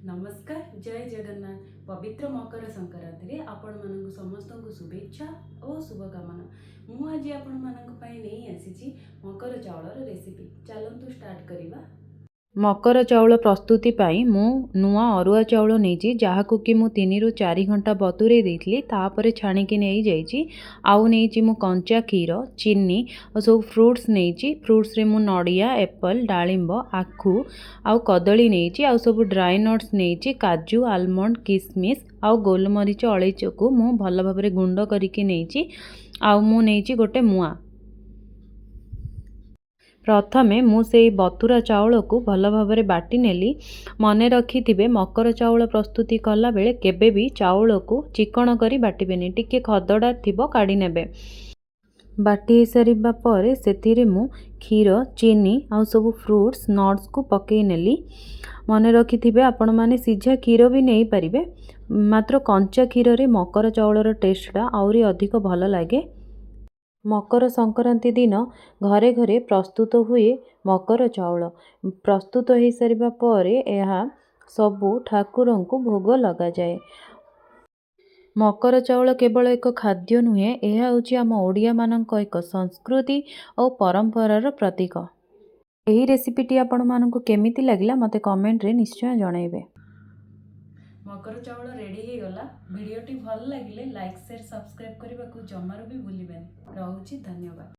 ନମସ୍କାର, ଜୟ ଜଗନ୍ନାଥ। ପବିତ୍ର ମକର ସଂକ୍ରାନ୍ତିରେ ଆପଣମାନଙ୍କୁ ସମସ୍ତଙ୍କୁ ଶୁଭେଚ୍ଛା ଓ ଶୁଭକାମନା। ମୁଁ ଆଜି ଆପଣମାନଙ୍କ ପାଇଁ ନେଇ ଆସିଛି ମକର ଚାଉଳର ରେସିପି। ଚାଲନ୍ତୁ ଷ୍ଟାର୍ଟ କରିବା। ମକର ଚାଉଳ ପ୍ରସ୍ତୁତି ପାଇଁ ମୁଁ ନୂଆ ଅରୁଆ ଚାଉଳ ନେଇଛି, ଯାହାକୁ କି ମୁଁ 3ରୁ 4 ଘଣ୍ଟା ବତୁରେଇ ଦେଇଥିଲି, ତାପରେ ଛାଣିକି ନେଇଯାଇଛି। ଆଉ ନେଇଛି ମୁଁ କଞ୍ଚା କ୍ଷୀର, ଚିନି ଆଉ ସବୁ ଫ୍ରୁଟ୍ସ ନେଇଛି। ଫ୍ରୁଟ୍ସରେ ମୁଁ ନଡ଼ିଆ, ଏପଲ୍, ଡାଳିମ୍ବ, ଆଖୁ ଆଉ କଦଳୀ ନେଇଛି। ଆଉ ସବୁ ଡ୍ରାଏ ନଟ୍ସ ନେଇଛି, କାଜୁ, ଆଲମଣ୍ଡ, କିସମିସ୍ ଆଉ ଗୋଲମରିଚ, ଅଳେଇଚକୁ ମୁଁ ଭଲ ଭାବରେ ଗୁଣ୍ଡ କରିକି ନେଇଛି। ଆଉ ମୁଁ ନେଇଛି ଗୋଟେ ମୁଆଁ। ପ୍ରଥମେ ମୁଁ ସେଇ ବତୁରା ଚାଉଳକୁ ଭଲ ଭାବରେ ବାଟି ନେଲି। ମନେ ରଖିଥିବେ, ମକର ଚାଉଳ ପ୍ରସ୍ତୁତି କଲାବେଳେ କେବେ ବି ଚାଉଳକୁ ଚିକଣ କରି ବାଟିବେନି, ଟିକେ ଖଦଡ଼ା ଥିବ, କାଢ଼ି ନେବେ। ବାଟି ହେଇସାରିବା ପରେ ସେଥିରେ ମୁଁ କ୍ଷୀର, ଚିନି ଆଉ ସବୁ ଫ୍ରୁଟ୍ସ, ନଟ୍ସକୁ ପକାଇ ନେଲି। ମନେ ରଖିଥିବେ, ଆପଣମାନେ ସିଝା କ୍ଷୀର ବି ନେଇପାରିବେ, ମାତ୍ର କଞ୍ଚା କ୍ଷୀରରେ ମକର ଚାଉଳର ଟେଷ୍ଟଟା ଆହୁରି ଅଧିକ ଭଲ ଲାଗେ। ମକର ସଂକ୍ରାନ୍ତି ଦିନ ଘରେ ଘରେ ପ୍ରସ୍ତୁତ ହୁଏ ମକର ଚାଉଳ। ପ୍ରସ୍ତୁତ ହୋଇସାରିବା ପରେ ଏହା ସବୁ ଠାକୁରଙ୍କୁ ଭୋଗ ଲଗାଯାଏ। ମକର ଚାଉଳ କେବଳ ଏକ ଖାଦ୍ୟ ନୁହେଁ, ଏହା ହେଉଛି ଆମ ଓଡ଼ିଆମାନଙ୍କ ଏକ ସଂସ୍କୃତି ଓ ପରମ୍ପରାର ପ୍ରତୀକ। ଏହି ରେସିପିଟି ଆପଣମାନଙ୍କୁ କେମିତି ଲାଗିଲା, ମୋତେ କମେଣ୍ଟରେ ନିଶ୍ଚୟ ଜଣାଇବେ। ମକର ଚାଉଳ ରେଡ଼ି ହେଇଗଲା। ଭିଡ଼ିଓଟି ଭଲ ଲାଗିଲେ ଲାଇକ୍, ସେୟାର, ସବସ୍କ୍ରାଇବ୍ କରିବାକୁ ଜମାରୁ ବି ଭୁଲିବେନି। ରହୁଛି, ଧନ୍ୟବାଦ।